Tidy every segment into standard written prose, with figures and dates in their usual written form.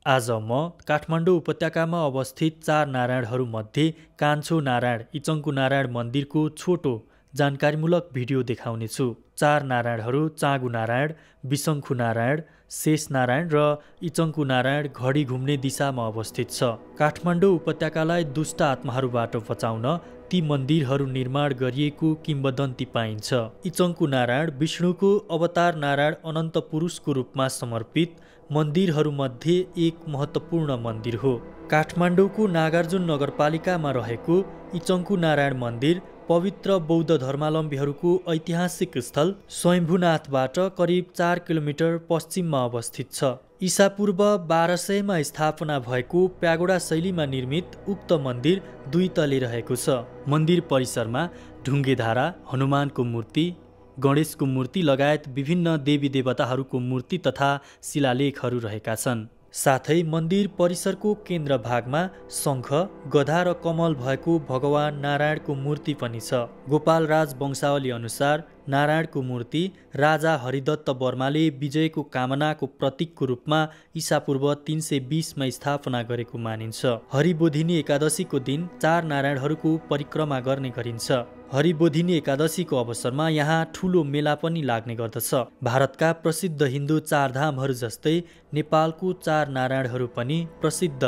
आज म काठमाडौँ उपत्यकामा अवस्थित 4 नारायणहरूमध्ये कान्छो नारायण इचङ्कु नारायण मन्दिरको छोटो जानकारीमूलक भिडियो देखाउनेछु। 4 नारायणहरू चाँगु नारायण, बिसङ्खु नारायण, शेष नारायण र इचङ्कु नारायण घडी घुम्ने दिशामा अवस्थित छ। काठमाडौँ उपत्यकालाई दुष्ट आत्माहरूबाट बचाउन ती मन्दिरहरू निर्माण गरिएको किम्वदन्ती पाइन्छ। इचङ्कु नारायण विष्णुको अवतार नारायण अनन्त पुरुषको रूपमा समर्पित मन्दिरहरूमध्ये एक महत्त्वपूर्ण मन्दिर हो। काठमाडौँको नागार्जुन नगरपालिकामा रहेको इचङ्कु नारायण मन्दिर पवित्र बौद्ध धर्मावलम्बीहरूको ऐतिहासिक स्थल स्वयम्भूनाथबाट करिब 4 किलोमिटर पश्चिममा अवस्थित छ। ईसापूर्व 1200मा स्थापना भएको प्यागोडा शैलीमा निर्मित उक्त मन्दिर 2 तले रहेको छ। मन्दिर परिसरमा ढुङ्गेधारा, हनुमानको मूर्ति, गणेशको मूर्ति लगायत विभिन्न देवी देवताहरूको मूर्ति तथा शिलालेखहरू रहेका छन्। साथै मन्दिर परिसरको केन्द्र भागमा शङ्ख, गधा र कमल भएको भगवान नारायणको मूर्ति पनि छ। गोपाल राज वंशावली अनुसार नारायणको मूर्ति राजा हरिदत्त वर्माले विजयको कामनाको प्रतीकको रूपमा ईसापूर्व 320मा स्थापना गरेको मानिन्छ। हरिबोधिनी एकादशीको दिन 4 नारायणहरूको परिक्रमा गर्ने गरिन्छ। हरिबोधिनी एकादशीको अवसरमा यहाँ ठुलो मेला पनि लाग्ने गर्दछ। भारतका प्रसिद्ध हिन्दू 4 धामहरू जस्तै नेपालको 4 नारायणहरू पनि प्रसिद्ध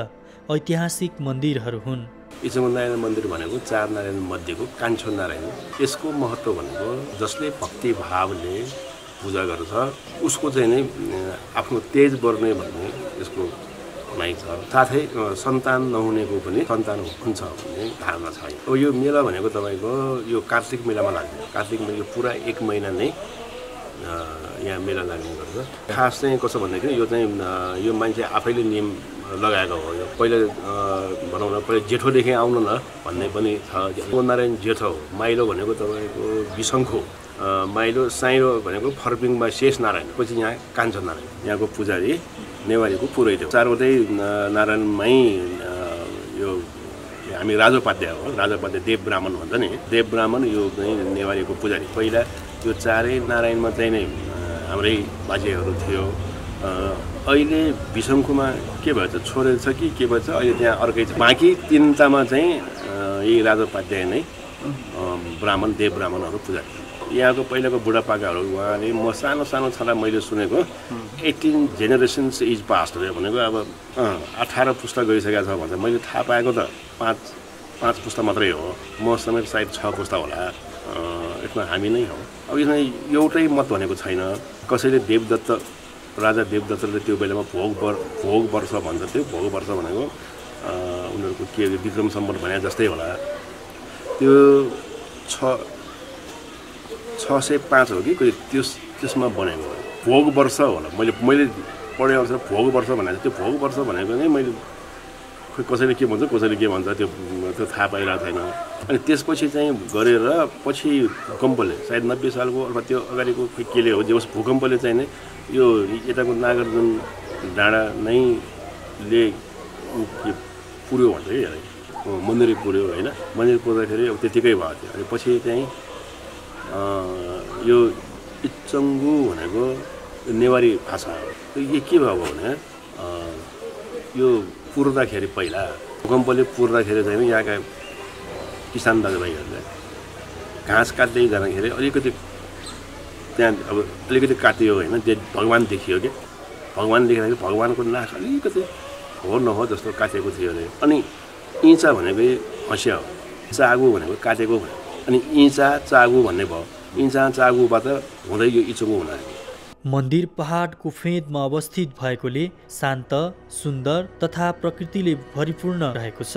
ऐतिहासिक मन्दिरहरू हुन्। इचङ्कु नारायण मन्दिर भनेको 4 नारायण मध्येको कान्छो नारायण हो। यसको महत्त्व भनेको जसले भक्ति भावले पूजा गर्छ उसको चाहिँ नै आफ्नो तेज बढ्ने भन्ने यसको भनाइ छ। साथै सन्तान नहुनेको पनि सन्तान हुन्छ भन्ने धारणा छ। अब यो मेला भनेको तपाईँको यो कार्तिक मेलामा लाग्छ। कार्तिक मेला पुरा 1 महिना नै यहाँ मेला लाग्ने गर्छ। खास चाहिँ कसो भन्दाखेरि यो चाहिँ यो मान्छे आफैले नियम लगाएको हो। यो पहिले भनौँ न पहिले जेठोदेखि आउनु न भन्ने पनि छ। नारायण जेठो हो। माइलो भनेको तपाईँको बिसङ्खो, माइलो साइलो भनेको फर्पिङमा शेष नारायण, पछि यहाँ कान्छो नारायण। यहाँको पुजारी नेवारीको पुरोहित हो। 4वटै नारायणमै यो हामी राजोपाध्याय हो। राजोपाध्याय देव ब्राह्मण भन्छ नि, देव ब्राह्मण यो चाहिँ नेवारीको पुजारी। पहिला यो 4 नारायणमा चाहिँ नै हाम्रै बाजेहरू थियो। अहिले बिसङ्खुमा के भएछ, छोडेर छ कि के भएछ, अहिले त्यहाँ अर्कै छ। बाँकी 3टामा चाहिँ यही राजोपाध्याय नै ब्राह्मण देव ब्राह्मणहरू पुजारी। यहाँको पहिलाको बुढापाकाहरू उहाँले म सानो छँदा मैले सुनेको 18 जेनेरेसन्स इज पास्ट भनेको अब 18 पुस्ता गइसकेको छ भन्छ। मैले थाहा पाएको त 5 पुस्ता मात्रै हो। म समेत सायद 6 पुस्ता होला। यसमा हामी नै हौ। अब यसमा एउटै मत भनेको छैन। कसैले देवदत्त, राजा देवदत्तले त्यो बेलामा भोग वर्ष भन्छ। त्यो भोग वर्ष भनेको उनीहरूको के विक्रम सम्वत भने जस्तै होला। त्यो 605 हो कि त्यसमा बनेको भोग वर्ष होला। मैले पढे अनुसार भोग वर्ष भनेको त्यो भोग वर्ष भनेको नै मैले कसैले के भन्छ कसैले के भन्छ त्यो थाहा पाइरहेको छैन। अनि त्यसपछि चाहिँ गरेर पछि भूकम्पले सायद 90 सालको अथवा त्यो अगाडिको केले हो जे होस् भूकम्पले चाहिँ नै यो यताको नागार्जुन डाँडा नै ले पुर्यो भन्छ कि मन्दिर पुर्यो होइन। मन्दिर पुर्दाखेरि अब त्यतिकै भएको थियो। अनि पछि चाहिँ यो इचङ्गु भनेको नेवारी भाषा हो। यो के भएको भने यो पुर्दाखेरि पहिला भूकम्पले पुर्दाखेरि चाहिँ यहाँका किसान दाजुभाइहरूले घाँस काट्दै जाँदाखेरि अलिकति त्यहाँ अब अलिकति काटियो होइन, त्यो भगवान देखियो कि भगवान देख्दाखेरि भगवानको नाक अलिकति हो नहो जस्तो काटेको थियो अरे। अनि इँचा भनेको हँसिया हो, चागु भनेको काटेको भयो। अनि इँचा चागु भन्ने भयो। इँचा चागुबाट हुँदै यो इचङ्गु हुन आयो। मन्दिर पहाडको फेदमा अवस्थित भएकोले शान्त, सुन्दर तथा प्रकृतिले भरिपूर्ण रहेको छ।